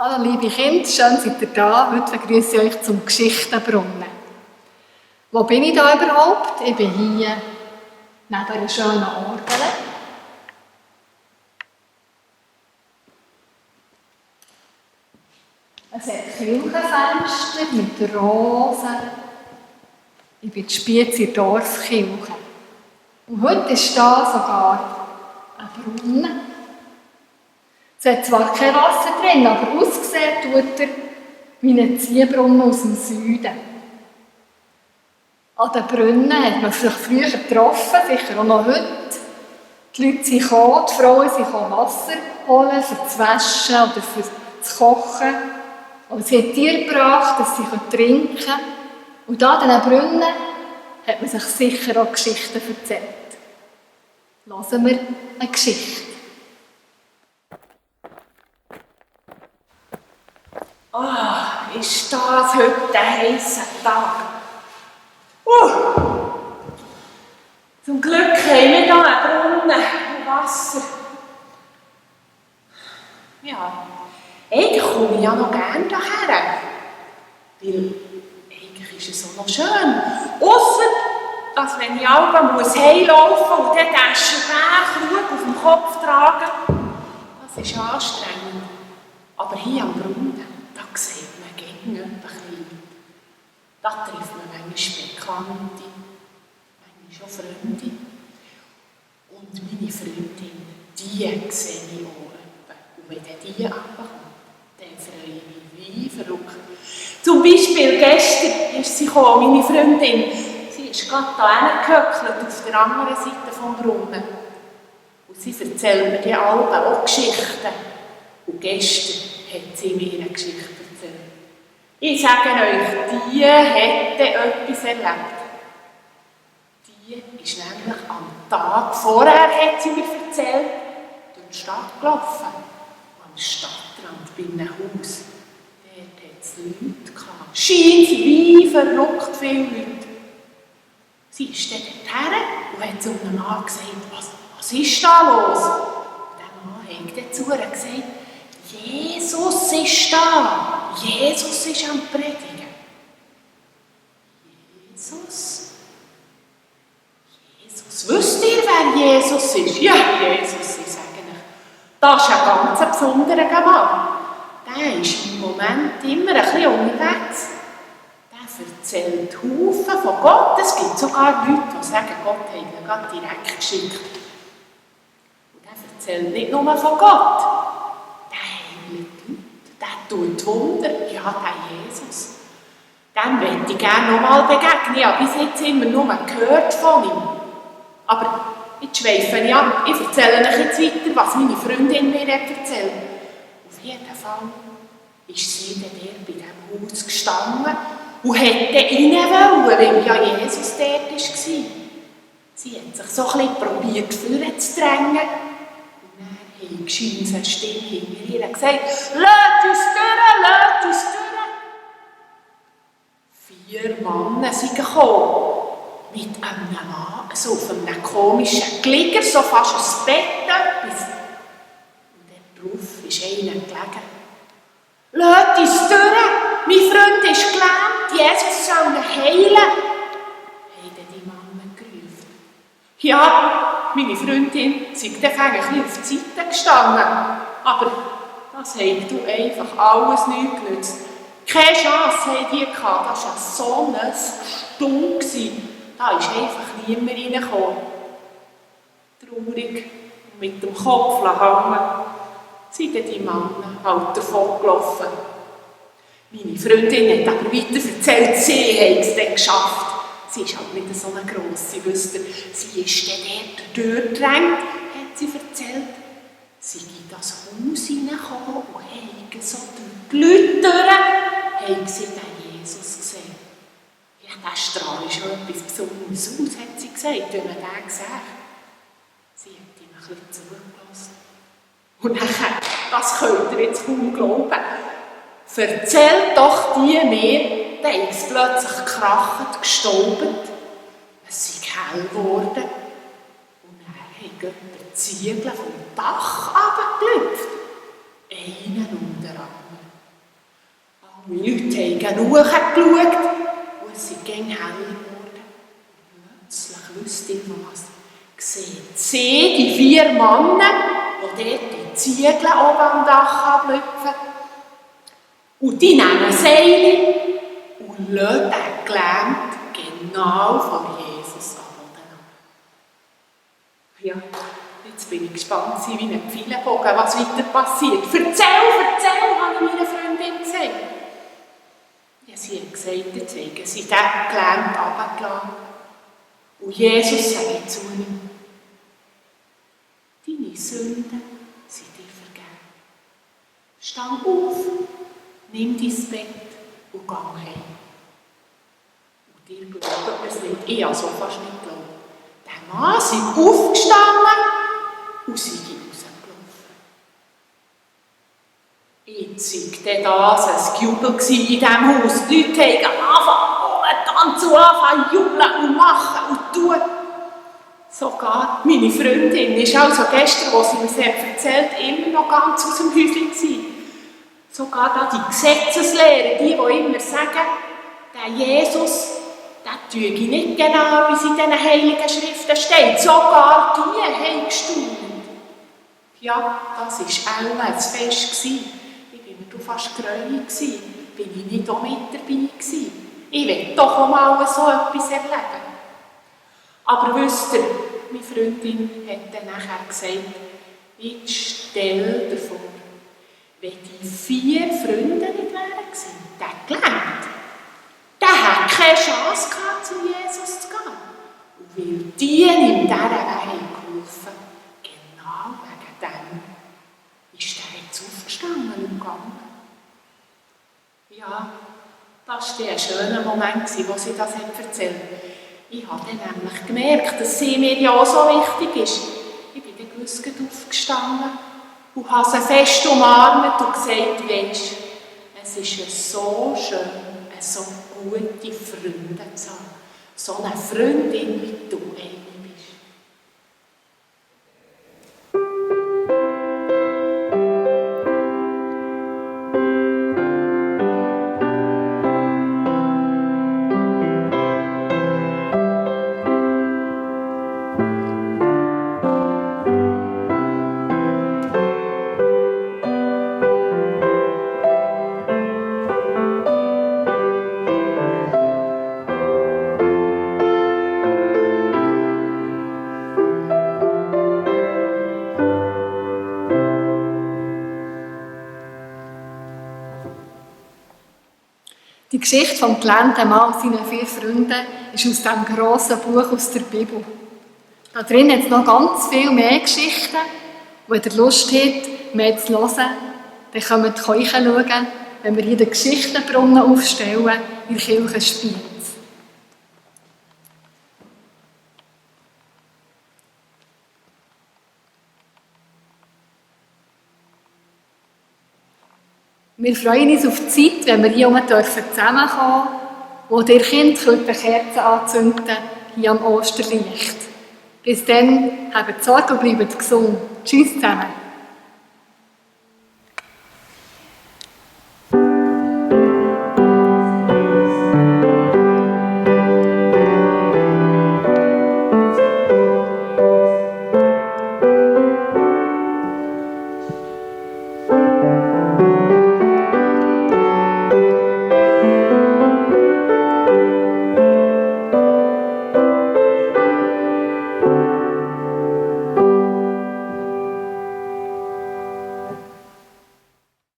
Hallo liebe Kinder, schön seid ihr da. Heute begrüße ich euch zum Geschichtenbrunnen. Wo bin ich da überhaupt? Ich bin hier neben einer schönen Orgel. Es hat Kirchenfenster mit Rosen. Ich bin die Spiez in der Dorfkirche. Und heute ist da sogar ein Brunnen. Es hat zwar kein Wasser drin, aber ausgesehen tut er wie ein Ziehbrunnen aus dem Süden. An den Brunnen hat man sich früher getroffen, sicher auch noch heute. Die Leute sind gekommen, die Frauen sind gekommen Wasser holen, für zu waschen oder für zu kochen. Und sie haben Tiere gebracht, dass sie trinken können. Und da an diesen Brunnen hat man sich sicher auch Geschichten erzählt. Hören wir eine Geschichte. Oh, ist das heute ein heisser Tag. Zum Glück haben wir hier einen Brunnen und Wasser. Ja, eigentlich komme ich ja noch gerne hierher. Weil eigentlich ist es auch noch schön. Ausser, dass wenn ich abends heimlaufen muss und dann den schweren Krug auf dem Kopf tragen, das ist anstrengend. Aber hier am Brunnen, da sieht man gegen etwas Leute. Da trifft man manchmal Bekannte, manchmal auch Freunde. Und meine Freundin, die sehe ich auch etwa. Und wenn die runterkommt, dann freue ich mich wie verrückt. Zum Beispiel gestern ist sie gekommen, meine Freundin. Sie ist gerade da hingehöckelt, auf der anderen Seite des Brunnen. Und sie erzählt mir die Alben auch Geschichten. Und gestern hat sie mir eine Geschichte erzählt. Ich sage euch, die hätte etwas erlebt. Die ist nämlich am Tag vorher, hat sie mir erzählt, durch die Stadt gelaufen. Am Stadtrand bei einem Haus. Dort hat es Leute gehabt. Scheint wie verrückt viele Leute. Sie ist dann dorthin und hat zu einem Mann gesagt, was ist da los? Und der Mann hat dann zu ihr gesagt, Jesus ist da. Jesus ist am Predigen. Jesus? Wisst ihr, wer Jesus ist? Ja, Jesus, ich sage euch. Das ist ein ganz besonderer Mann. Der ist im Moment immer ein bisschen unterwegs. Der erzählt Haufen von Gott. Es gibt sogar Leute, die sagen, Gott hat ihn gerade direkt geschickt. Und der erzählt nicht nur von Gott. Der tut Wunder, ja, der Jesus. Dem möchte ich gerne noch mal begegnen. Ich habe bis jetzt immer nur gehört von ihm. Aber jetzt schweife ich ab. Ich erzähle euch jetzt weiter, was meine Freundin mir erzählt. Auf jeden Fall ist sie dann bei diesem Haus gestanden und hätte rein wollen, weil ja Jesus dort war. Sie hat sich so ein bisschen probiert, vorzudrängen. Ich scheint eine Stimme hinter ihr gesagt, «Lasst uns durch! 4 Männer sind gekommen, mit einem Mann, so auf einem komischen Glieger, so fast ein Bett etwas. Und darauf ist einer gelegen. «Lasst uns durch! Mein Freund ist gelähmt, Jesus soll ihn heilen!» haben die Männer gerufen. Ja, meine Freundin sei dann ein bisschen auf die Seite gestanden. Aber das hat du einfach alles nichts genützt. Keine Chance haben die gehabt. Das war so ein Stunk. Da ist einfach niemand reingekommen. Traurig und mit dem Kopf hängen, sind die Männer halt davon gelaufen. Meine Freundin hat aber weiter erzählt, sie hat es dann geschafft. Sie ist halt nicht so eine grosse, wisst ihr. Sie ist dann dort durchgedrängt, hat hat sie erzählt, sie in das Haus hineingekommen und haben so durch die Leute durch, haben sie den Jesus gesehen. Ja, der Strahl ist schon etwas Besonderes aus, hat sie gesagt, wenn man den sieht. Sie hat ihm ein bisschen zugelassen. Und nachher, das könnt ihr jetzt kaum glauben, erzählt doch die mir, da ist es plötzlich gekracht, gestaubt, es ist hell geworden und dann hat jemand die Ziegel vom Dach runtergelüpft. Einen um den anderen. Alle Leute haben hochgeschaut und es ist hell geworden. Und plötzlich wusste ich was. Sieht sie, die 4 Männer, die dort die Ziegel oben am Dach ablüpfen. Und die nehmen Seile und lassen den Gelähmten genau vor Jesus am Boden ab. Ja, jetzt bin ich gespannt, wie ein Pfeilenbogen, was weiter passiert. Erzähl, habe ich meiner Freundin gesagt. Ja, sie hat gesagt, jetzt zeigen sie den Gelähmten runtergelassen. Und Jesus sagt zu ihm, deine Sünden sind dir vergeben. Steh auf, nimm dein Bett und geh heim. Und ihr glaubt es nicht, ich habe so fast nicht geglaubt. Der Mann ist aufgestanden und sie rausgelaufen. Jetzt war das ein Jubel in diesem Haus. Die Leute haben angefangen zu jubeln und machen und tun. Sogar meine Freundin ist also gestern, als sie mir erzählt, immer noch ganz aus dem Häuschen gewesen. Sogar da die Gesetzeslehrer, die immer sagen, der Jesus, der tue ich nicht genau, wie es in diesen heiligen Schriften steht. Sogar die haben gestaunt. Ja, das war auch ein Fest. Ich war mir fast gräulich. Bin ich nicht auch mit dabei gewesen. Ich will doch auch mal so etwas erleben. Aber wisst ihr, meine Freundin hat dann nachher gesagt, jetzt stell dir vor, wenn die 4 Freunde nicht wären gewesen, der gelernt, der hat keine Chance gehabt, zu Jesus zu gehen. Und weil die ihm dieser Weg geholfen, genau wegen dem, ist der jetzt aufgestanden und gegangen. Ja, das war ein schöner Moment, wo sie das erzählt hat. Ich habe dann nämlich gemerkt, dass sie mir ja auch so wichtig ist. Ich bin dann gewiss aufgestanden und habe sie fest umarmt und gesagt, weisst, es ist so schön, so gute Freunde zu haben. So eine Freundin, wie du eine bist. Die Geschichte vom gelähmten Mann und seinen 4 Freunden ist aus diesem grossen Buch aus der Bibel. Da drin hat es noch ganz viel mehr Geschichten. Und wenn ihr Lust habt, mehr zu hören, dann könnt ihr reinschauen, wenn wir hier den Geschichtenbrunnen aufstellen in der Kirche Spiez. Wir freuen uns auf die Zeit, wenn wir hier zusammenkommen dürfen, wo ihr Kind Kerzen anzünden könnt, hier am Osterlicht. Bis dann, habt Sorge und bleibt gesund. Tschüss zusammen.